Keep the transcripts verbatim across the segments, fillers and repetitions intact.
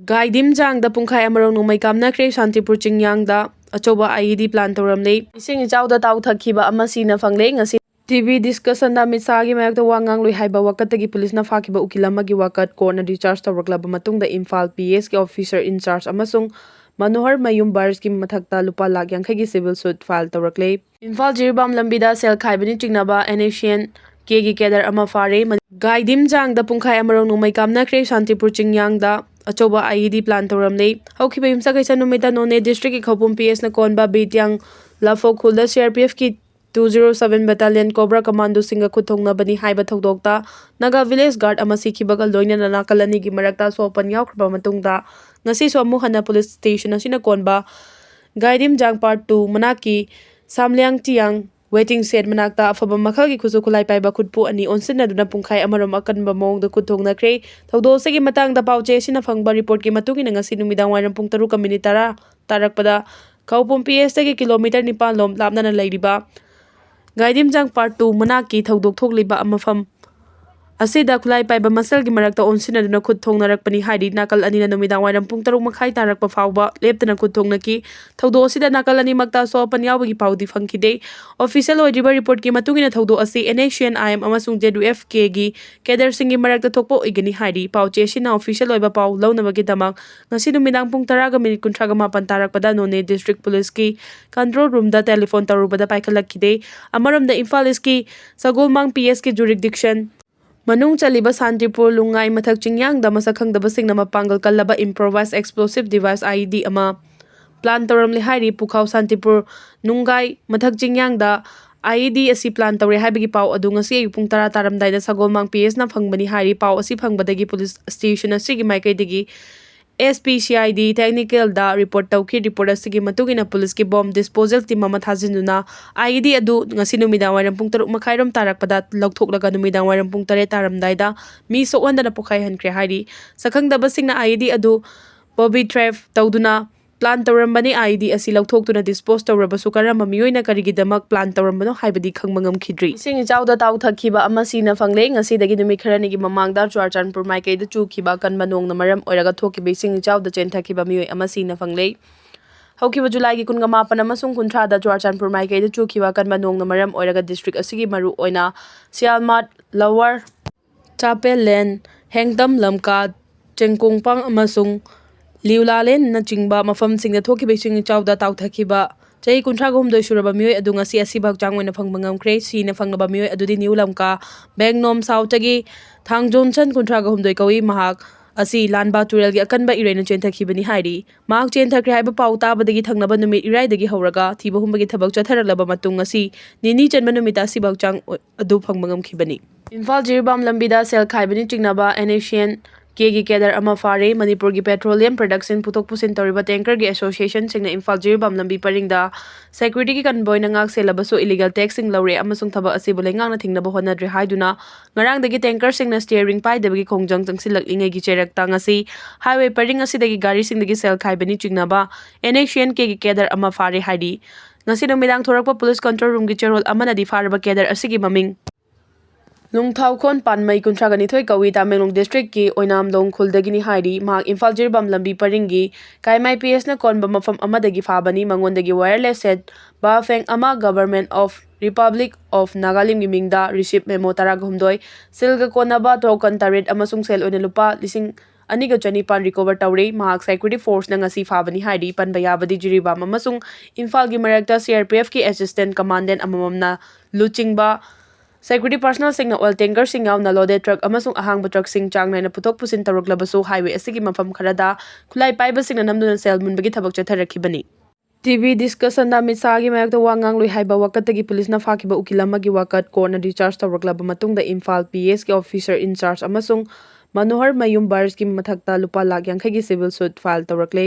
ꯒꯥꯏꯗꯤꯝꯖꯥꯡꯗ ꯄꯨꯡꯈꯥꯏ ꯑꯃꯔꯣꯝ ꯅꯣꯡꯃꯩ ꯀꯥꯞꯅꯈ꯭ꯔꯦ꯫ ꯁꯥꯟꯇꯤꯄꯨꯔ ꯆꯤꯡꯌꯥꯡꯗ ꯑꯆꯧꯕ IED plan ꯇꯧꯔꯝꯂꯦ꯫ ꯏꯁꯤꯡ ꯏꯆꯥꯎꯗ ꯇꯥꯎꯊꯈꯤꯕ ꯑꯃ ꯁꯤꯅ ꯐꯪꯂꯦ꯫ ꯉꯁꯤ TV discussionꯗ ꯑꯃꯤꯠ ꯁꯥꯍꯒꯤ ꯃꯥꯌꯣꯛꯇ ꯋꯥ ꯉꯥꯡꯂꯣꯏ ꯍꯥꯏꯕ ꯋꯥꯀꯠꯇꯒꯤ ꯄꯨꯂꯤꯁꯅ ꯐꯥꯈꯤꯕ ꯎꯀꯤꯜ ꯑꯃꯒꯤ ꯋꯥꯀꯠ ꯀꯣꯔꯠꯅ discharge ꯇꯧꯔꯛꯂꯕ ꯃꯇꯨꯡꯗ ꯏꯝꯐꯥꯜ PSꯀꯤ officer in charge ꯑꯃꯁꯨꯡ ꯃꯅꯣꯍꯔ ꯃꯌꯨꯝ ꯕꯥꯔꯁꯀꯤ ꯃꯊꯛꯇ ꯂꯨꯄꯥ ꯂꯥꯈ ꯌꯥꯡꯈꯩꯒꯤ civil suit file ꯇꯧꯔꯛꯂꯦ꯫ Imphal Jiribam ꯂꯝꯕꯤꯗ ꯁꯦꯜ ꯈꯥꯏꯕꯅꯤ ꯆꯤꯡꯅꯕ NSCN-Kꯒꯤ cadre ꯑꯃ ꯐꯥꯔꯦ꯫ ꯒꯥꯏꯗꯤꯝꯖꯥꯡꯗ ꯄꯨꯡꯈꯥꯏ ꯑꯃꯔꯣꯝ ꯅꯣꯡꯃꯩ ꯀꯥꯞꯅꯈ꯭ꯔꯦ꯫ ꯁꯥꯟꯇꯤꯄꯨꯔ ꯆꯤꯡꯌꯥꯡꯗ ꯑꯆꯧꯕ IED plan ꯇꯧꯔꯝꯂꯦ꯫ ꯍꯧꯈꯤꯕ ꯌꯨꯝꯁꯀꯩꯁ ꯅꯨꯃꯤꯠꯇ ꯅꯣꯅꯦ districtꯀꯤ ꯈꯧꯄꯨꯝ PSꯅ ꯀꯣꯟꯕ ꯕꯤꯇ꯭ꯌꯥꯡ ꯂꯥꯐꯣꯛ ꯈꯨꯜꯗ CRPFꯀꯤ two zero seven battalion COBRA commandoꯁꯤꯡꯒ ꯈꯨꯠ ꯊꯣꯡꯅꯕꯅꯤ ꯍꯥꯏꯕ ꯊꯧꯗꯣꯛꯇ Naga village guard ꯑꯃ ꯁꯤꯈꯤꯕꯒ ꯂꯣꯏꯅꯅ ꯅꯥꯀꯜ ꯑꯅꯤꯒꯤ ꯃꯔꯛꯇ ꯑꯁꯣꯛ ꯑꯄꯟ ꯌꯥꯎꯈ꯭ꯔꯕ ꯃꯇꯨꯡꯗ, ꯉꯁꯤꯁꯨ ꯑꯃꯨꯛ ꯍꯟꯅ police station ꯑꯁꯤꯅ ꯀꯣꯟꯕ ꯒꯥꯏꯗꯤꯝꯖꯥꯡ part two ꯃꯅꯥꯛꯀꯤ ꯁꯥꯝꯂꯤꯌꯥꯡ ꯇꯤꯌꯥꯡ waiting shed ꯃꯅꯥꯛꯇ ꯑꯐꯕ ꯃꯈꯜꯒꯤ ꯈꯨꯠꯁꯨ ꯈꯨꯠꯂꯥꯏ ꯄꯥꯏꯕ ꯈꯨꯠꯄꯨ ꯑꯅꯤ ꯑꯣꯟꯁꯤꯟꯅꯗꯨꯅ ꯄꯨꯡꯈꯥꯏ ꯑꯃꯔꯣꯝ ꯑꯀꯟꯕ ꯃꯑꯣꯡꯗ ꯈꯨꯠ ꯊꯣꯡꯅꯈ꯭ꯔꯦ꯫ ꯊꯧꯗꯣꯛ ꯑꯁꯤꯒꯤ ꯃꯇꯥꯡꯗ ꯄꯥꯎꯆꯦ ꯑꯁꯤꯅ ꯐꯪꯕ reportꯀꯤ ꯃꯇꯨꯡ ꯏꯟꯅ, ꯉꯁꯤ ꯅꯨꯃꯤꯗꯥꯡ ꯋꯥꯏꯔꯝ ꯄꯨꯡ ꯇꯔꯨꯛꯀ minute ꯇꯔꯥ ꯇꯥꯔꯛꯄꯗ ꯈꯧꯄꯨꯝ PSꯇꯒꯤ kilometre ꯅꯤꯄꯥꯟ ꯂꯣꯝ ꯂꯥꯞꯅꯅ ꯂꯩꯔꯤꯕ ꯒꯥꯏꯗꯤꯝꯖꯥꯡ part two ꯃꯅꯥꯛꯀꯤ ꯊꯧꯗꯣꯛ ꯊꯣꯛꯂꯤꯕ ꯃꯐꯝ ꯑꯁꯤꯗ ꯈꯨꯠꯂꯥꯏ ꯄꯥꯏꯕ ꯃꯁꯦꯜꯒꯤ ꯃꯔꯛꯇ ꯑꯣꯟꯁꯤꯟꯅꯗꯨꯅ ꯈꯨꯠ ꯊꯣꯡꯅꯔꯛꯄꯅꯤ ꯍꯥꯏꯔꯤ꯫ ꯅꯥꯀꯜ ꯑꯅꯤꯅ ꯅꯨꯃꯤꯗꯥꯡ ꯋꯥꯏꯔꯝ ꯄꯨꯡ ꯇꯔꯨꯛ ꯃꯈꯥꯏ ꯇꯥꯔꯛꯄ ꯐꯥꯎꯕ ꯂꯦꯞꯇꯅ ꯈꯨꯠ ꯊꯣꯡꯅꯈꯤ꯫ ꯊꯧꯗꯣꯛ ꯑꯁꯤꯗ ꯅꯥꯀꯜ ꯑꯅꯤꯃꯛꯇ ꯑꯁꯣꯛ ꯑꯄꯟ ꯌꯥꯎꯕꯒꯤ ꯄꯥꯎꯗꯤ ꯐꯪꯈꯤꯗꯦ꯫ Official ꯑꯣꯏꯗ꯭ꯔꯤꯕ reportꯀꯤ ꯃꯇꯨꯡ ꯏꯟꯅ, ꯊꯧꯗꯣꯛ ꯑꯁꯤ NSCN-IM ꯑꯃꯁꯨꯡ ZUF-Kꯒꯤ cadreꯁꯤꯡꯒꯤ ꯃꯔꯛꯇ ꯊꯣꯛꯄ ꯑꯣꯏꯒꯅꯤ ꯍꯥꯏꯔꯤ꯫ ꯄꯥꯎꯆꯦ ꯑꯁꯤꯅ official ꯑꯣꯏꯕ ꯄꯥꯎ ꯂꯧꯅꯕꯒꯤꯗꯃꯛ ꯉꯁꯤ ꯅꯨꯃꯤꯗꯥꯡ ꯄꯨꯡ ꯇꯔꯥꯒ minute ꯀꯨꯟꯊ꯭ꯔꯥꯒ ꯃꯥꯄꯟ ꯇꯥꯔꯛꯄꯗ ꯅꯣꯅꯦ district policeꯀꯤ control roomꯗ telephone ꯇꯧꯔꯨꯕꯗ ꯄꯥꯏꯈꯠꯂꯛꯈꯤꯗꯦ꯫ ꯑꯃꯔꯣꯝꯗ, ꯏꯝꯐꯥꯜ Eastꯀꯤ ꯁꯒꯣꯜꯃꯥꯡ PSꯀꯤ jurisdiction ꯃꯅꯨꯡ ꯆꯜꯂꯤꯕ ꯁꯥꯟꯇꯤꯄꯨꯔ ꯂꯨꯡꯉꯥꯏ ꯃꯊꯛ ꯆꯤꯡꯌꯥꯡꯗ ꯃꯁꯛ ꯈꯪꯗꯕꯁꯤꯡꯅ ꯃꯄꯥꯡꯒꯜ ꯀꯜꯂꯕ improvised explosive device IED ꯑꯃ plan ꯇꯧꯔꯝꯂꯦ ꯍꯥꯏꯔꯤ꯫ ꯄꯨꯈꯥꯎ ꯁꯥꯟꯇꯤꯄꯨꯔ ꯅꯨꯡꯒꯥꯏ ꯃꯊꯛ ꯆꯤꯡꯌꯥꯡꯗ IED ꯑꯁꯤ plan ꯇꯧꯔꯦ ꯍꯥꯏꯕꯒꯤ ꯄꯥꯎ ꯑꯗꯨ ꯉꯁꯤ ꯑꯌꯨꯛ ꯄꯨꯡ ꯇꯔꯥ ꯇꯥꯔꯝꯗꯥꯏꯗ ꯁꯒꯣꯜꯃꯥꯡ PSꯅ ꯐꯪꯕꯅꯤ ꯍꯥꯏꯔꯤ꯫ ꯄꯥꯎ ꯑꯁꯤ ꯐꯪꯕꯗꯒꯤ police station ꯑꯁꯤꯒꯤ ꯃꯥꯏꯀꯩꯗꯒꯤ SP CID technicalꯗ report ꯇꯧꯈꯤ꯫ Report ꯑꯁꯤꯒꯤ ꯃꯇꯨꯡ ꯏꯟꯅ policeꯀꯤ bomb disposal team ꯑꯃ ꯊꯥꯖꯤꯟꯗꯨꯅ IED ꯑꯗꯨ ꯉꯁꯤ ꯅꯨꯃꯤꯗꯥꯡ ꯋꯥꯏꯔꯝ ꯄꯨꯡ ꯇꯔꯨꯛ ꯃꯈꯥꯏꯔꯣꯝ ꯇꯥꯔꯛꯄꯗ ꯂꯧꯊꯣꯛꯂꯒ ꯅꯨꯃꯤꯗꯥꯡ ꯋꯥꯏꯔꯝ ꯄꯨꯡ ꯇꯔꯦꯠ ꯇꯥꯔꯝꯗꯥꯏꯗ ꯃꯤ ꯁꯣꯛꯍꯟꯗꯅ ꯄꯣꯈꯥꯏꯍꯟꯈ꯭ꯔꯦ ꯍꯥꯏꯔꯤ꯫ ꯁꯛꯈꯪꯗꯕꯁꯤꯡꯅ IED ꯑꯗꯨ booby trap ꯇꯧꯗꯨꯅ ꯄ꯭ꯂꯥꯟ ꯇꯧꯔꯝꯕꯅꯤ꯫ ꯑꯥꯏ ꯏ ꯗꯤ ꯑꯁꯤ ꯂꯧꯊꯣꯛꯇꯨꯅ ꯗꯤꯁꯄꯣꯖ ꯇꯧꯔꯕꯁꯨ ꯀꯔꯝꯕ ꯃꯤꯑꯣꯏꯅ ꯀꯔꯤꯒꯤꯗꯃꯛ ꯄ꯭ꯂꯥꯟ ꯇꯧꯔꯝꯕꯅꯣ ꯍꯥꯏꯕꯗꯤ ꯈꯪꯕ ꯉꯝꯈꯤꯗ꯭ꯔꯤ꯫ ꯏꯁꯤꯡ ꯏꯆꯥꯎꯗ ꯇꯥꯎꯊꯈꯤꯕ ꯑꯃ ꯁꯤꯅ ꯐꯪꯂꯦ꯫ ꯉꯁꯤꯗꯒꯤ ꯅꯨꯃꯤꯠ ꯈꯔꯅꯤꯒꯤ ꯃꯃꯥꯡꯗ ꯆꯨꯔꯥꯆꯥꯟꯄꯨꯔ ꯃꯥꯏꯀꯩꯗ ꯆꯨꯈꯤꯕ ꯑꯀꯟꯕ ꯅꯣꯡꯅ ꯃꯔꯝ ꯑꯣꯏꯔꯒ ꯊꯣꯛꯈꯤꯕ ꯏꯁꯤꯡ ꯏꯆꯥꯎꯗ ꯆꯦꯟꯊꯈꯤꯕ ꯃꯤꯑꯣꯏ ꯑꯃ ꯁꯤꯅ ꯐꯪꯂꯦ꯫ ꯍꯧꯈꯤꯕ ꯖꯨꯂꯥꯏꯒꯤ ꯀꯨꯟꯒ ꯃꯥꯄꯟ ꯑꯃꯁꯨꯡ ꯀꯨꯟꯊ꯭ꯔꯥꯗ ꯆꯨꯔꯥꯆꯥꯟꯄꯨꯔ ꯃꯥꯏꯀꯩꯗ ꯆꯨꯈꯤꯕ ꯑꯀꯟꯕ ꯅꯣꯡꯅ ꯃꯔꯝ ꯑꯣꯏꯔꯒ ꯗꯤꯁꯇ꯭ꯔꯤꯛ ꯑꯁꯤꯒꯤ ꯃꯔꯨꯑꯣꯏꯅ ꯁꯤꯌꯥꯜꯃꯥꯠ, ꯂꯋꯔ ꯆꯥꯄꯦꯜ ꯂꯦꯟ, ꯍꯦꯡꯗꯝ ꯂꯝꯀꯥ, ꯆꯦꯡꯀꯣꯡꯄꯥꯡ ꯑꯃꯁꯨꯡ ꯂꯤꯎꯂꯥꯂꯦꯟꯅꯆꯤꯡꯕ ꯃꯐꯝꯁꯤꯡꯗ ꯊꯣꯛꯈꯤꯕ ꯏꯁꯤꯡ ꯏꯆꯥꯎꯗ ꯇꯥꯎꯊꯈꯤꯕ ꯆꯍꯤ ꯀꯨꯟꯊ꯭ꯔꯥꯒ ꯍꯨꯝꯗꯣꯏ ꯁꯨꯔꯕ ꯃꯤꯑꯣꯏ ꯑꯗꯨ ꯉꯁꯤ ꯑꯁꯤꯕ ꯍꯛꯆꯥꯡ ꯑꯣꯏꯅ ꯐꯪꯕ ꯉꯝꯈ꯭ꯔꯦ꯫ ꯁꯤꯅ ꯐꯪꯂꯕ ꯃꯤꯑꯣꯏ ꯑꯗꯨꯗꯤ ꯅ꯭ꯌꯨ ꯂꯝꯀꯥ, ꯕꯦꯡꯅꯣꯝ ꯁꯥꯎꯠꯇꯒꯤ ꯊꯥꯡꯖꯣꯟꯁꯟ, ꯀꯨꯟꯊ꯭ꯔꯥꯒ ꯍꯨꯝꯗꯣꯏ ꯀꯧꯏ꯫ ꯃꯍꯥꯛ ꯑꯁꯤ ꯂꯥꯟꯕꯥ ꯇꯨꯔꯦꯜꯒꯤ ꯑꯀꯟꯕ ꯏꯔꯩꯅ ꯆꯦꯟꯊꯈꯤꯕꯅꯤ ꯍꯥꯏꯔꯤ꯫ ꯃꯍꯥꯛ ꯆꯦꯟꯊꯈ꯭ꯔꯦ ꯍꯥꯏꯕ ꯄꯥꯎ ꯇꯥꯕꯗꯒꯤ ꯊꯪꯅꯕ ꯅꯨꯃꯤꯠ ꯏꯔꯥꯏꯗꯒꯤ ꯍꯧꯔꯒ ꯊꯤꯕ ꯍꯨꯝꯕꯒꯤ ꯊꯕꯛ ꯆꯠꯊꯔꯛꯂꯕ ꯃꯇꯨꯡ ꯉꯁꯤ ꯅꯤꯅꯤ ꯆꯟꯕ ꯅꯨꯃꯤꯠꯇ ꯑꯁꯤꯕ ꯍꯛꯆꯥꯡ ꯑꯗꯨ ꯐꯪꯕ ꯉꯝꯈꯤꯕꯅꯤ꯫ ꯏꯝꯐꯥꯜ ꯖꯤꯔꯤꯕꯥꯝ ꯂꯝꯕꯤꯗ ꯁꯦꯜ ꯈꯥꯏꯕꯅꯤ ꯆꯤꯡꯅꯕ and S C and ꯀꯦꯒꯤ cadre ꯑꯃ ꯐꯥꯔꯦ꯫ ꯃꯅꯤꯄꯨꯔꯒꯤ ꯄꯦꯇ꯭ꯔꯣꯂꯤꯌꯝ ꯄ꯭ꯔꯗꯛꯁꯟ ꯄꯨꯊꯣꯛ ꯄꯨꯁꯤꯟ ꯇꯧꯔꯤꯕ ꯇꯦꯡꯀꯔꯒꯤ ꯑꯦꯁꯣꯁꯤꯌꯦꯁꯟꯁꯤꯡꯅ ꯏꯝꯐꯥꯜ ꯖꯤꯔꯤꯕꯥꯝ ꯂꯝꯕꯤ ꯄꯔꯤꯡꯗ ꯁꯦꯀ꯭ꯌꯨꯔꯤꯇꯤꯒꯤ ꯀꯟꯚꯣꯏꯅ ꯉꯥꯛ ꯁꯦꯜꯂꯕꯁꯨ ꯏꯂꯤꯒꯦꯜ ꯇꯦꯛꯁꯁꯤꯡ ꯂꯧꯔꯦ ꯑꯃꯁꯨꯡ ꯊꯕꯛ ꯑꯁꯤꯕꯨ ꯂꯩꯉꯥꯛꯅ ꯊꯤꯡꯅꯕ ꯍꯣꯠꯅꯗ꯭ꯔꯦ ꯍꯥꯏꯗꯨꯅ ꯉꯔꯥꯡꯗꯒꯤ ꯇꯦꯡꯀꯔꯁꯤꯡꯅ ꯁ꯭ꯇꯤꯌꯔꯤꯡ ꯄꯥꯏꯗꯕꯒꯤ ꯈꯣꯡꯖꯪ ꯆꯪꯁꯤꯜꯂꯛꯂꯤꯉꯩꯒꯤ ꯆꯩꯔꯛꯇ ꯉꯁꯤ ꯍꯥꯏꯋꯦ ꯄꯔꯤꯡ ꯑꯁꯤꯗꯒꯤ ꯒꯥꯔꯤꯁꯤꯡꯗꯒꯤ ꯁꯦꯜ ꯈꯥꯏꯕꯅꯤ ꯆꯤꯡꯅꯕ and S C and ꯀꯦꯒꯤ cadre ꯑꯃ ꯐꯥꯔꯦ ꯍꯥꯏꯔꯤ꯫ ꯉꯁꯤ ꯅꯨꯃꯤꯗꯥꯡ ꯊꯣꯔꯛꯄ ꯄꯨꯂꯤꯁ ꯀꯟꯇ꯭ꯔꯣꯜ ꯔꯨꯝꯒꯤ ꯆꯦꯔꯣꯜ ꯑꯃꯅꯗꯤ ꯐꯥꯔꯕ ꯀꯦꯗꯔ ꯑꯁꯤꯒꯤ ꯃꯃꯤꯡ ꯂꯨꯡꯊꯥꯎꯈꯣꯟ ꯄꯥꯟꯃꯩ, ꯀꯨꯟꯊ꯭ꯔꯥꯒ ꯅꯤꯊꯣꯏ ꯀꯧꯏ, ꯇꯥꯃꯦꯡꯂꯣꯡ ꯗꯤꯁꯇ꯭ꯔꯤꯛꯀꯤ ꯑꯣꯏꯅꯥꯝꯂꯣꯡ ꯈꯨꯜꯗꯒꯤꯅꯤ ꯍꯥꯏꯔꯤ꯫ ꯃꯍꯥꯛ ꯏꯝꯐꯥꯜ ꯖꯤꯔꯤꯕꯥꯝ ꯂꯝꯕꯤ ꯄꯔꯤꯡꯒꯤ ꯀꯥꯏꯃꯥꯏ ꯄꯤ ꯑꯦꯁꯅ ꯀꯣꯟꯕ ꯃꯐꯝ ꯑꯃꯗꯒꯤ ꯐꯥꯕꯅꯤ꯫ ꯃꯉꯣꯟꯗꯒꯤ ꯋꯥꯌꯔꯂꯦꯁ ꯁꯦꯠ ꯕꯥꯐꯦꯡ ꯑꯃ, ꯒꯚꯔꯟꯃꯦꯟꯠ ꯑꯣꯐ ꯔꯤꯄꯕ꯭ꯂꯤꯛ ꯑꯣꯐ ꯅꯥꯒꯥꯂꯦꯟꯒꯤ ꯃꯤꯡꯗ ꯔꯤꯁꯤꯞ ꯃꯦꯃꯣ ꯇꯔꯥꯒ ꯍꯨꯝꯗꯣꯏ, ꯁꯤꯜꯒ ꯀꯣꯟꯅꯕ ꯇꯣꯀꯟ ꯇꯔꯦꯠ ꯑꯃꯁꯨꯡ ꯁꯦꯜ ꯑꯣꯏꯅ ꯂꯨꯄꯥ ꯂꯤꯁꯤꯡ ꯑꯅꯤꯒ ꯆꯅꯤꯄꯥꯟ ꯔꯤꯀꯣꯚꯔ ꯇꯧꯔꯦ꯫ ꯃꯍꯥꯛ ꯁꯦꯀ꯭ꯌꯨꯔꯤꯇꯤ ꯐꯣꯔꯁꯅ ꯉꯁꯤ ꯐꯥꯕꯅꯤ ꯍꯥꯏꯔꯤ꯫ ꯄꯟꯕ ꯌꯥꯕꯗꯤ ꯖꯤꯔꯤꯕꯥꯝ ꯑꯃꯁꯨꯡ ꯏꯝꯐꯥꯜꯒꯤ ꯃꯔꯛꯇ ꯁꯤ ꯑꯥꯔ ꯄꯤ ꯑꯦꯐꯀꯤ ꯑꯦꯁꯤꯁꯇꯦꯟꯠ ꯀꯃꯥꯟꯗꯦꯟꯠ ꯑꯃꯃꯝꯅ ꯂꯨꯆꯤꯡꯕ ꯁꯦꯀ꯭ꯌꯨꯔꯤꯇꯤ ꯄꯥꯔꯁꯅꯦꯜꯁꯤꯡꯅ ꯑꯣꯏꯜ ꯇꯦꯡꯀꯔꯁꯤꯡ ꯌꯥꯎꯅ ꯂꯣꯗꯦꯗ ꯇ꯭ꯔꯛ ꯑꯃꯁꯨꯡ ꯑꯍꯥꯡꯕ ꯇ꯭ꯔꯛꯁꯤꯡ ꯆꯥꯡ ꯅꯥꯏꯅ ꯄꯨꯊꯣꯛ ꯄꯨꯁꯤꯟ ꯇꯧꯔꯛꯂꯕꯁꯨ ꯍꯥꯏꯋꯦ ꯑꯁꯤꯒꯤ ꯃꯐꯝ ꯈꯔꯗ ꯈꯨꯠꯂꯥꯏ ꯄꯥꯏꯕꯁꯤꯡꯅ ꯅꯝꯗꯨꯅ ꯁꯦꯜ ꯃꯨꯟꯕꯒꯤ ꯊꯕꯛ ꯆꯠꯊꯔꯛꯈꯤꯕꯅꯤ꯫ ꯇꯤ ꯚꯤ ꯗꯤꯁꯀꯁꯟꯗ ꯑꯃꯤꯠ ꯁꯥꯍꯒꯤ ꯃꯥꯌꯣꯛꯇ ꯋꯥ ꯉꯥꯡꯂꯨꯏ ꯍꯥꯏꯕ ꯋꯥꯀꯠꯇꯒꯤ ꯄꯨꯂꯤꯁꯅ ꯐꯥꯈꯤꯕ ꯎꯀꯤꯜ ꯑꯃꯒꯤ ꯋꯥꯀꯠ ꯀꯣꯔꯠꯅ ꯗꯤꯁꯆꯥꯔꯖ ꯇꯧꯔꯛꯂꯕ ꯃꯇꯨꯡꯗ ꯏꯝꯐꯥꯜ ꯄꯤ ꯑꯦꯁꯀꯤ ꯑꯣꯐꯤꯁꯔ ꯏꯟꯆꯥꯔꯖ ꯑꯃꯁꯨꯡ ꯃꯅꯣꯍꯔ ꯃꯌꯨꯝ ꯕꯔꯁꯀꯤ ꯃꯊꯛꯇ ꯂꯨꯄꯥ ꯂꯥꯈ ꯌꯥꯡꯈꯩꯒꯤ ꯁꯤꯚꯤꯜ ꯁꯨꯠ ꯐꯥꯏꯜ ꯇꯧꯔꯛꯂꯦ꯫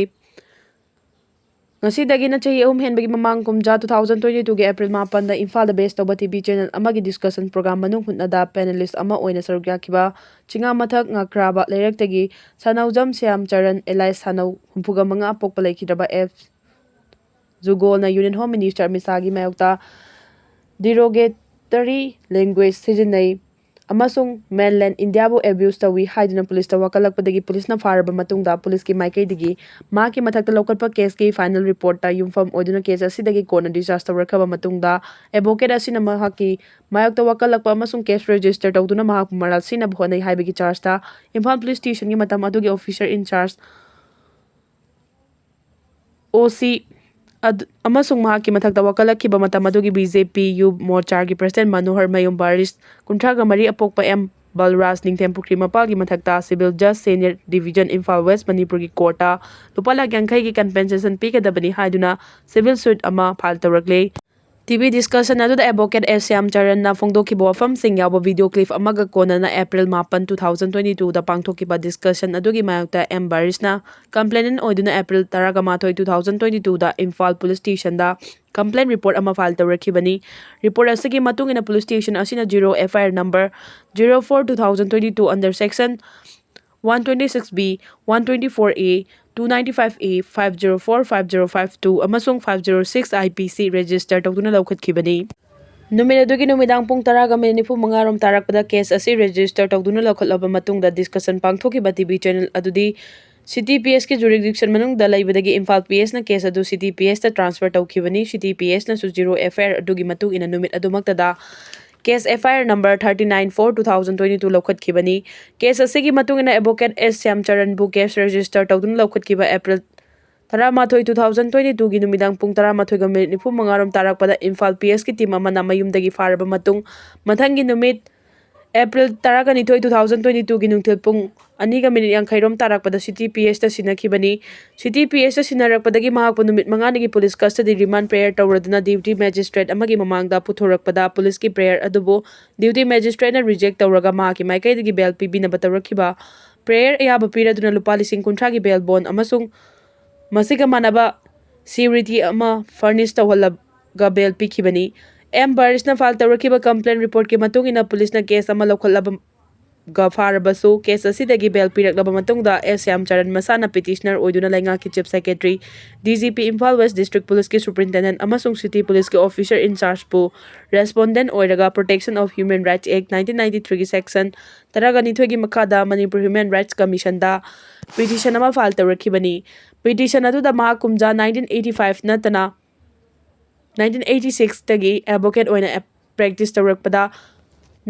ꯉꯁꯤꯗꯒꯤꯅ ꯆꯍꯤ ꯑꯍꯨꯝ ꯍꯦꯟꯕꯒꯤ ꯃꯃꯥꯡ ꯀꯨꯝꯖꯥ two thousand twenty twoꯒꯤ April ꯃꯥꯄꯟꯗ ꯏꯝꯐꯥꯜꯗ base ꯇꯧꯕ T V channel ꯑꯃꯒꯤ discussion program ꯃꯅꯨꯡ ꯍꯨꯠꯅꯗ panelist ꯑꯃ ꯑꯣꯏꯅ ꯁꯔꯨꯛ ꯌꯥꯈꯤꯕ ꯆꯤꯡꯉꯥꯃꯊꯛ ꯉꯥꯀ꯭ꯔꯥꯕ ꯂꯩꯔꯛꯇꯒꯤ ꯁꯥꯅꯧꯖꯝ ꯁ꯭ꯌꯥꯝ ꯆꯔꯟ alias ꯁꯥꯅꯧ ꯍꯨꯝꯐꯨꯒ ꯃꯉꯥ ꯄꯣꯛꯄ ꯂꯩꯈꯤꯗ꯭ꯔꯕ F ꯖꯨꯒꯣꯜꯅ Union Home Minister Amit ꯁꯥꯍꯒꯤ ꯃꯥꯌꯣꯛꯇ derogatory language ꯁꯤꯖꯤꯟꯅꯩ ꯑꯃꯁꯨꯡ mainland Indiaꯕꯨ abuse ꯇꯧꯏ ꯍꯥꯏꯗꯨꯅ ꯄꯨꯂꯤꯁꯇ ꯋꯥꯀꯠꯂꯛꯄꯗꯒꯤ ꯄꯨꯂꯤꯁꯅ ꯐꯥꯔꯕ ꯃꯇꯨꯡꯗ ꯄꯨꯂꯤꯁꯀꯤ ꯃꯥꯏꯀꯩꯗꯒꯤ ꯃꯍꯥꯛꯀꯤ ꯃꯊꯛꯇ ꯂꯧꯈꯠꯄ caseꯀꯤ final reportꯇ ꯌꯨꯝꯐꯝ ꯑꯣꯏꯗꯨꯅ case ꯑꯁꯤꯗꯒꯤ ꯀꯣꯟꯅ discharge ꯇꯧꯔꯛꯈ꯭ꯔꯕ ꯃꯇꯨꯡꯗ advocate ꯑꯁꯤꯅ ꯃꯍꯥꯛꯀꯤ ꯃꯥꯌꯣꯛꯇ ꯋꯥꯀꯠꯂꯛꯄ ꯑꯃꯁꯨꯡ case register ꯇꯧꯗꯨꯅ ꯃꯍꯥꯛꯄꯨ ꯃꯔꯥꯜ ꯁꯤꯅꯕ ꯍꯣꯠꯅꯩ ꯍꯥꯏꯕꯒꯤ chargeꯇ ꯏꯝꯐꯥꯜ police stationꯒꯤ ꯃꯇꯝ ꯑꯗꯨꯒꯤ officer in charge O C ꯑꯗꯨ-, ꯑꯃꯁꯨꯡ ꯃꯍꯥꯛꯀꯤ ꯃꯊꯛꯇ ꯋꯥꯀꯠꯂꯛꯈꯤꯕ ꯃꯇꯝ ꯑꯗꯨꯒꯤ B J P Youth Morchaꯒꯤ president ꯃꯅꯣꯍꯔ ꯃꯌꯨꯝ ꯕꯥꯔꯤꯁ ꯀꯨꯟꯊ꯭ꯔꯥꯒ ꯃꯔꯤ ꯑꯄꯣꯛꯄ M ꯕꯜꯔꯥꯖ ꯅꯤꯡꯊꯦꯝ ꯄꯨꯈ꯭ꯔꯤ ꯃꯄꯥꯜꯒꯤ ꯃꯊꯛꯇ civil judge senior division Imphal West ꯃꯅꯤꯄꯨꯔꯒꯤ courtꯇ ꯂꯨꯄꯥ ꯂꯥꯈ ꯌꯥꯡꯈꯩꯒꯤ compensation ꯄꯤꯒꯗꯕꯅꯤ ꯍꯥꯏꯗꯨꯅ civil suit ꯑꯃ file ꯇꯧꯔꯛꯂꯦ꯫ T V discussion ꯑꯗꯨꯗ advocate S ꯁ꯭ꯌꯥꯝ ꯆꯔꯟꯅ ꯐꯣꯡꯗꯣꯛꯈꯤꯕ ꯋꯥꯐꯝꯁꯤꯡ ꯌꯥꯎꯕ video clip ꯑꯃꯒ ꯀꯣꯟꯅꯅ April ꯃꯥꯄꯟ, two thousand twenty twoꯗ ꯄꯥꯡꯊꯣꯛꯈꯤꯕ discussion ꯑꯗꯨꯒꯤ ꯃꯥꯌꯣꯛꯇ M ꯕꯥꯔꯤꯁꯅ complainant ꯑꯣꯏꯗꯨꯅ April ꯇꯔꯥꯃꯥꯊꯣꯏ, two thousand twenty twoꯗ Imphal police stationꯗ complaint report ꯑꯃ file ꯇꯧꯔꯛꯈꯤꯕꯅꯤ꯫ Report ꯑꯁꯤꯒꯤ ꯃꯇꯨꯡ ꯏꯟꯅ police station ꯑꯁꯤꯅ zero F I R number zero four two thousand twenty two under section one twenty six B, one twenty four A, two ninety five A, five zero four, five zero five two ꯑꯃꯁꯨꯡ five zero six I P C register ꯇꯧꯗꯨꯅ ꯂꯧꯈꯠꯈꯤꯕꯅꯤ꯫ ꯅꯨꯃꯤꯠ ꯑꯗꯨꯒꯤ ꯅꯨꯃꯤꯗꯥꯡ ꯄꯨꯡ ꯇꯔꯥꯒ minute ꯅꯤꯐꯨ ꯃꯉꯥ ꯔꯣꯝ ꯇꯥꯔꯛꯄꯗ case ꯑꯁꯤ register ꯇꯧꯗꯨꯅ ꯂꯧꯈꯠꯂꯕ ꯃꯇꯨꯡꯗ discussion ꯄꯥꯡꯊꯣꯛꯈꯤꯕ T V channel ꯑꯗꯨꯗꯤ C T P Sꯀꯤ jurisdiction ꯃꯅꯨꯡꯗ ꯂꯩꯕꯗꯒꯤ ꯏꯝꯐꯥꯜ P Sꯅ case ꯑꯗꯨ C T P Sꯇ transfer ꯇꯧꯈꯤꯕꯅꯤ꯫ C T P Sꯅꯁꯨ zero F I R ꯑꯗꯨꯒꯤ ꯃꯇꯨꯡ ꯏꯟꯅ ꯅꯨꯃꯤꯠ ꯑꯗꯨꯃꯛꯇꯗ case F I R number thirty nine four two thousand twenty two ꯂꯧꯈꯠꯈꯤꯕꯅꯤ꯫ Case ꯑꯁꯤꯒꯤ ꯃꯇꯨꯡ ꯏꯟꯅ advocate S Shyam ꯆꯔꯟꯕꯨ case register ꯇꯧꯗꯨꯅ ꯂꯧꯈꯠꯈꯤꯕ April ꯇꯔꯥꯃꯥꯊꯣꯏ, two thousand twenty twoꯒꯤ ꯅꯨꯃꯤꯗꯥꯡ ꯄꯨꯡ ꯇꯔꯥꯃꯥꯊꯣꯏꯒ minute ꯅꯤꯐꯨ ꯃꯉꯥ ꯔꯣꯝ ꯇꯥꯔꯛꯄꯗ ꯏꯝꯐꯥꯜ P Sꯀꯤ team ꯑꯃꯅ ꯃꯌꯨꯝꯗꯒꯤ ꯐꯥꯔꯕ ꯃꯇꯨꯡ, ꯃꯊꯪꯒꯤ ꯅꯨꯃꯤꯠ April ꯇꯔꯥꯅꯤꯊꯣꯏ, two thousand twenty twoꯒꯤ ꯅꯨꯡꯊꯤꯜ ꯄꯨꯡ ꯑꯅꯤꯒ minute ꯌꯥꯡꯈꯩ ꯔꯣꯝ ꯇꯥꯔꯛꯄꯗ C T P Sꯇ ꯁꯤꯟꯅꯈꯤꯕꯅꯤ꯫ C T P Sꯇ ꯁꯤꯟꯅꯔꯛꯄꯗꯒꯤ ꯃꯍꯥꯛꯄꯨ ꯅꯨꯃꯤꯠ ꯃꯉꯥꯅꯤꯒꯤ police custody remand prayer ꯇꯧꯔꯗꯨꯅ duty magistrate ꯑꯃꯒꯤ ꯃꯃꯥꯡꯗ ꯄꯨꯊꯣꯔꯛꯄꯗ ꯄꯨꯂꯤꯁꯀꯤ prayer ꯑꯗꯨꯕꯨ duty magistrateꯅ reject ꯇꯧꯔꯒ ꯃꯍꯥꯛꯀꯤ ꯃꯥꯏꯀꯩꯗꯒꯤ bail ꯄꯤꯕꯤꯅꯕ ꯇꯧꯔꯛꯈꯤꯕ꯫ Prayer ꯑꯌꯥꯕ ꯄꯤꯔꯗꯨꯅ ꯂꯨꯄꯥ ꯂꯤꯁꯤꯡ ꯀꯨꯟꯊ꯭ꯔꯥꯒꯤ bail bond ꯑꯃꯁꯨꯡ ꯃꯁꯤꯒ ꯃꯥꯟꯅꯕ security ꯑꯃ furnish ꯇꯧꯍꯜꯂꯒ bail ꯄꯤꯈꯤꯕꯅꯤ꯫ ꯑꯦꯝ ꯕꯥꯔꯤꯁꯅ file ꯇꯧꯔꯛꯈꯤꯕ complaint reportꯀꯤ ꯃꯇꯨꯡ ꯏꯟꯅ ꯄꯨꯂꯤꯁꯅ case ꯑꯃ ꯂꯧꯈꯠꯂꯕ ꯒ ꯐꯥꯔꯕꯁꯨ, case ꯑꯁꯤꯗꯒꯤ bail ꯄꯤꯔꯛꯂꯕ ꯃꯇꯨꯡꯗ, ꯑꯦꯁ ꯁ꯭ꯌꯥꯝꯆꯔꯟ ꯃꯁꯥꯅ petitioner ꯑꯣꯏꯗꯨꯅ ꯂꯩꯉꯥꯛꯀꯤ Chief Secretary, D G P, Imphal West District Policeꯀꯤ Superintendent ꯑꯃꯁꯨꯡ City Policeꯀꯤ officer in chargeꯄꯨ respondent ꯑꯣꯏꯔꯒ Protection of Human Rights Act nineteen ninety-threeꯒꯤ section ꯇꯔꯥꯒ ꯅꯤꯊꯣꯏꯒꯤ ꯃꯈꯥꯗ Manipur Human Rights Commissionꯗ petition ꯑꯃ file ꯇꯧꯔꯛꯈꯤꯕꯅꯤ꯫ Petition ꯑꯗꯨꯗ ꯃꯍꯥꯛ ꯀꯨꯝꯖꯥ nineteen eighty-five ꯅꯠꯇꯅ nineteen eighty-sixꯇꯒꯤ advocate ꯑꯣꯏꯅ practice ꯇꯧꯔꯛꯄꯗ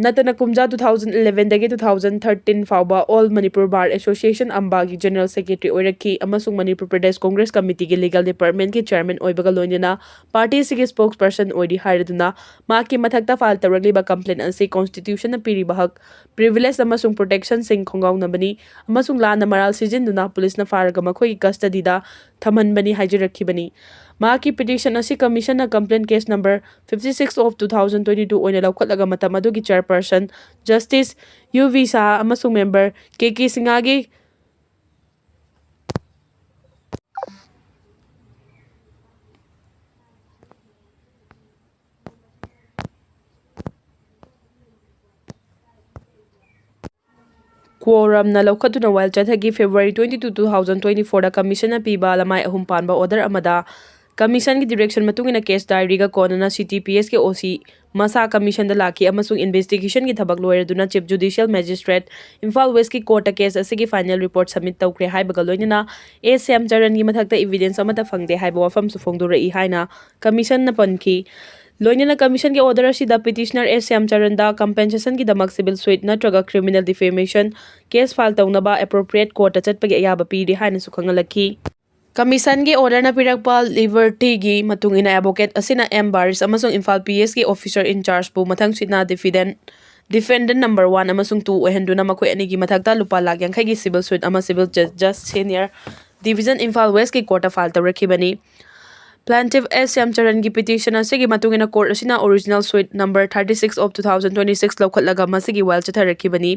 ꯅꯠꯇꯅ ꯀꯨꯝꯖꯥ two thousand elevenꯗꯒꯤ two thousand thirteen ꯐꯥꯎꯕ All Manipur Bar Association, ꯑꯝꯕꯥꯒꯤ General Secretary ꯑꯣꯏꯔꯛꯈꯤ ꯑꯃꯁꯨꯡ ꯃꯅꯤꯄꯨꯔ ꯄ꯭ꯔꯗꯦꯁ ꯀꯣꯡꯒ꯭ꯔꯦꯁ ꯀꯃꯤꯇꯤꯒꯤ legal departmentꯀꯤ chairman ꯑꯣꯏꯕꯒ ꯂꯣꯏꯅꯅ party ꯑꯁꯤꯒꯤ spokesperson ꯑꯣꯏꯔꯤ ꯍꯥꯏꯔꯗꯨꯅ ꯃꯍꯥꯛꯀꯤ ꯃꯊꯛꯇ file ꯇꯧꯔꯛꯂꯤꯕ complaint ꯑꯁꯤ constitutionꯅ ꯄꯤꯔꯤꯕ ꯍꯛ, privilege ꯑꯃꯁꯨꯡ protectionꯁꯤꯡ ꯈꯣꯡꯒꯥꯎꯅꯕꯅꯤ ꯑꯃꯁꯨꯡ ꯂꯥꯟꯅ ꯃꯔꯥꯜ ꯁꯤꯖꯤꯟꯗꯨꯅ ꯄꯨꯂꯤꯁꯅ ꯐꯥꯔꯒ ꯃꯈꯣꯏꯒꯤ custodyꯗ ꯊꯝꯍꯟꯕꯅꯤ ꯍꯥꯏꯖꯔꯛꯈꯤꯕꯅꯤ꯫ ꯃꯍꯥꯛꯀꯤ petition ꯑꯁꯤ commissionꯅ complaint case number fifty six of two thousand twenty two ꯑꯣꯏꯅ ꯂꯧꯈꯠꯂꯒ ꯃꯇꯝ ꯑꯗꯨꯒꯤ chairperson Justice U V Shah ꯑꯃꯁꯨꯡ member K K Singhagi quorumꯅ ꯂꯧꯈꯠꯇꯨꯅ ꯋꯥꯌꯦꯜ ꯆꯠꯊꯈꯤ꯫ February twenty two, two thousand twenty fourꯗ commissionꯅ ꯄꯤꯕ ꯂꯃꯥꯏ ꯑꯍꯨꯝ ꯄꯥꯟꯕ order ꯑꯃꯗ commissionꯒꯤ direction ꯃꯇꯨꯡ ꯏꯟꯅ case diaryꯒ ꯀꯣꯟꯅꯅ C T P Sꯀꯤ O C ꯃꯁꯥ commissionꯗ ꯂꯥꯛꯈꯤ ꯑꯃꯁꯨꯡ investigationꯒꯤ ꯊꯕꯛ ꯂꯣꯏꯔꯗꯨꯅ Chief Judicial Magistrate, Imphal Westꯀꯤ courtꯇ case ꯑꯁꯤꯒꯤ final report submit ꯇꯧꯈ꯭ꯔꯦ ꯍꯥꯏꯕꯒ ꯂꯣꯏꯅꯅ ꯑꯦꯁ ꯁ꯭ꯌꯥꯝꯆꯔꯟꯒꯤ ꯃꯊꯛꯇ evidence ꯑꯃꯠꯇ ꯐꯪꯗꯦ ꯍꯥꯏꯕ ꯋꯥꯐꯝꯁꯨ ꯐꯣꯡꯗꯣꯔꯛꯏ ꯍꯥꯏꯅ commissionꯅ ꯄꯟꯈꯤ꯫ ꯂꯣꯏꯅꯅ commissionꯒꯤ order ꯑꯁꯤꯗ petitioner ꯑꯦꯁ ꯁ꯭ꯌꯥꯝꯆꯔꯟꯗ compensationꯒꯤꯗꯃꯛ civil suit ꯅꯠꯇ꯭ꯔꯒ criminal defamation case file ꯇꯧꯅꯕ appropriate courtꯇ ꯆꯠꯄꯒꯤ ꯑꯌꯥꯕ ꯄꯤꯔꯤ ꯍꯥꯏꯅꯁꯨ ꯈꯪꯍꯜꯂꯛꯈꯤ꯫ Commissionꯒꯤ orderꯅ ꯄꯤꯔꯛꯄ libertyꯒꯤ ꯃꯇꯨꯡ ꯏꯟꯅ advocate ꯑꯁꯤꯅ ꯑꯦꯝ ꯕꯥꯔꯤꯁ ꯑꯃꯁꯨꯡ Imphal P Sꯀꯤ officer in chargeꯄꯨ ꯃꯊꯪꯁꯤꯠꯅ defendant, defendant number one ꯑꯃꯁꯨꯡ two ꯑꯣꯏꯍꯟꯗꯨꯅ ꯃꯈꯣꯏ ꯑꯅꯤꯒꯤ ꯃꯊꯛꯇ ꯂꯨꯄꯥ ꯂꯥꯈ ꯌꯥꯡꯈꯩꯒꯤ civil suit ꯑꯃ civil judge, senior division, Imphal Westꯀꯤ courtꯇ file ꯇꯧꯔꯛꯈꯤꯕꯅꯤ꯫ Plaintiff ꯑꯦꯁ ꯁ꯭ꯌꯥꯝꯆꯔꯟꯒꯤ petition ꯑꯁꯤꯒꯤ ꯃꯇꯨꯡ ꯏꯟꯅ court ꯑꯁꯤꯅ original suit number thirty six of two thousand twenty six ꯂꯧꯈꯠꯂꯒ ꯃꯁꯤꯒꯤ ꯋꯥꯌꯦꯜ ꯆꯠꯊꯔꯛꯈꯤꯕꯅꯤ꯫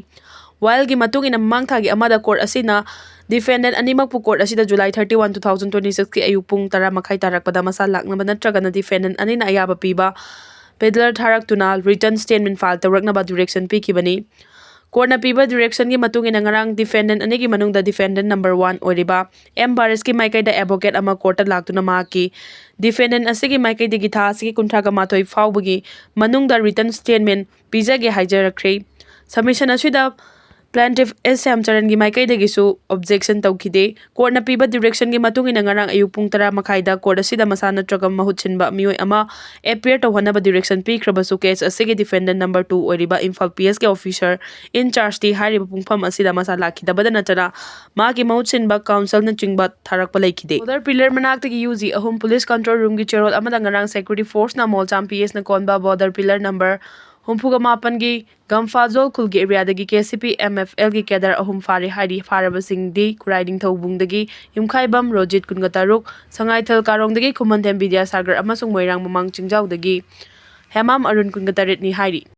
While ꯒꯤ ꯃꯇꯨꯡ ꯏꯟꯅ ꯃꯃꯥꯡ ꯊꯥꯒꯤ ꯑꯃꯗ court ꯑꯁꯤꯅ defendant ꯑꯅꯤꯃꯛꯄꯨ court ꯑꯁꯤꯗ July thirty one, two thousand twenty six ꯀꯤ ꯑꯌꯨꯛ ꯄꯨꯡ ꯇꯔꯥ ꯃꯈꯥꯏ ꯇꯥꯔꯛꯄꯗ ꯃꯁꯥ ꯂꯥꯛꯅꯕ ꯅꯠꯇ꯭ꯔꯒꯅ defendant ꯑꯅꯤꯅ ꯑꯌꯥꯕ ꯄꯤꯕ pleader ꯊꯥꯔꯛꯇꯨꯅ written statement file ꯇꯧꯔꯛꯅꯕ direction ꯄꯤꯈꯤꯕꯅꯤ꯫ Court ꯅ ꯄꯤꯕ direction ꯒꯤ ꯃꯇꯨꯡ ꯏꯟꯅ ꯉꯔꯥꯡ defendant ꯑꯅꯤꯒꯤ ꯃꯅꯨꯡꯗ defendant number one ꯑꯣꯏꯔꯤꯕ ꯑꯦꯝ ꯕꯥꯔꯤꯁꯀꯤ ꯃꯥꯏꯀꯩꯗ advocate ꯑꯃ court ꯇ ꯂꯥꯛꯇꯨꯅ ꯃꯍꯥꯛꯀꯤ defendant ꯑꯁꯤꯒꯤ ꯃꯥꯏꯀꯩꯗꯒꯤ ꯊꯥ ꯑꯁꯤꯒꯤ ꯀꯨꯟꯊ꯭ꯔꯥ ꯃꯥꯊꯣꯏ ꯐꯥꯎꯕꯒꯤ ꯃꯅꯨꯡꯗ written statement ꯄꯤꯖꯒꯦ ꯍꯥꯏꯖꯔꯛꯈ꯭ꯔꯦ꯫ Submission ꯑꯁꯤꯗ plaintiff ꯑꯦꯁ ꯁ꯭ꯌꯥꯝꯆꯔꯟꯒꯤ ꯃꯥꯏꯀꯩꯗꯒꯤꯁꯨ objection ꯇꯧꯈꯤꯗꯦ꯫ Court ꯅ ꯄꯤꯕ direction ꯒꯤ ꯃꯇꯨꯡ ꯏꯟꯅ ꯉꯔꯥꯡ ꯑꯌꯨꯛ ꯄꯨꯡ ꯇꯔꯥ ꯃꯈꯥꯏꯗ court ꯑꯁꯤꯗ ꯃꯁꯥ ꯅꯠꯇ꯭ꯔꯒ ꯃꯍꯨꯠ ꯁꯤꯟꯕ ꯃꯤꯑꯣꯏ ꯑꯃ appear ꯇꯧꯍꯟꯅꯕ direction ꯄꯤꯈ꯭ꯔꯕꯁꯨ case ꯑꯁꯤꯒꯤ defendant number two ꯑꯣꯏꯔꯤꯕ ꯏꯝꯐꯥꯜ P S ꯀꯤ officer in charge ꯇꯤ ꯍꯥꯏꯔꯤꯕ ꯄꯨꯡꯐꯝ ꯑꯁꯤꯗ ꯃꯁꯥ ꯂꯥꯛꯈꯤꯗꯕꯗ ꯅꯠꯇꯅ ꯃꯍꯥꯛꯀꯤ ꯃꯍꯨꯠ ꯁꯤꯟꯕ counsel ꯅꯆꯤꯡꯕ ꯊꯥꯔꯛꯄ ꯂꯩꯈꯤꯗꯦ꯫ Border pillar ꯃꯅꯥꯛꯇꯒꯤ U G ꯑꯍꯨꯝ police control room ꯒꯤ ꯆꯦꯔꯣꯜ ꯑꯃꯗ ꯉꯔꯥꯡ security force ꯅ ꯃꯣꯜꯆꯥꯝ P S ꯅ ꯀꯣꯟꯕ border pillar number ꯍꯨꯝꯐꯨꯒ ꯃꯥꯄꯟꯒꯤ ꯒꯝꯐꯥꯖꯣꯜ ꯈꯨꯜꯒꯤ area ꯗꯒꯤ K C P M F L ꯒꯤ cadre ꯑꯍꯨꯝ ꯐꯥꯔꯦ ꯍꯥꯏꯔꯤ꯫ ꯐꯥꯔꯕꯁꯤꯡꯗꯤ ꯈꯨꯔꯥꯏ ꯅꯤꯡꯊꯧꯕꯨꯡꯗꯒꯤ ꯌꯨꯝꯈꯥꯏꯕꯝ ꯔꯣꯖꯤꯠ ꯀꯨꯟꯒ ꯇꯔꯨꯛ, ꯁꯉꯥꯏꯊꯦꯜ ꯀꯥꯔꯣꯡꯗꯒꯤ ꯈꯨꯃꯟꯊꯦꯝ ꯕꯤꯗ꯭ꯌꯥꯁꯥꯒꯔ ꯑꯃꯁꯨꯡ ꯃꯣꯏꯔꯥꯡ ꯃꯃꯥꯡ ꯆꯤꯡꯖꯥꯎꯗꯒꯤ ꯍꯦꯃꯥꯝ ꯑꯔꯨꯟ ꯀꯨꯟꯒ ꯇꯔꯦꯠꯅꯤ ꯍꯥꯏꯔꯤ꯫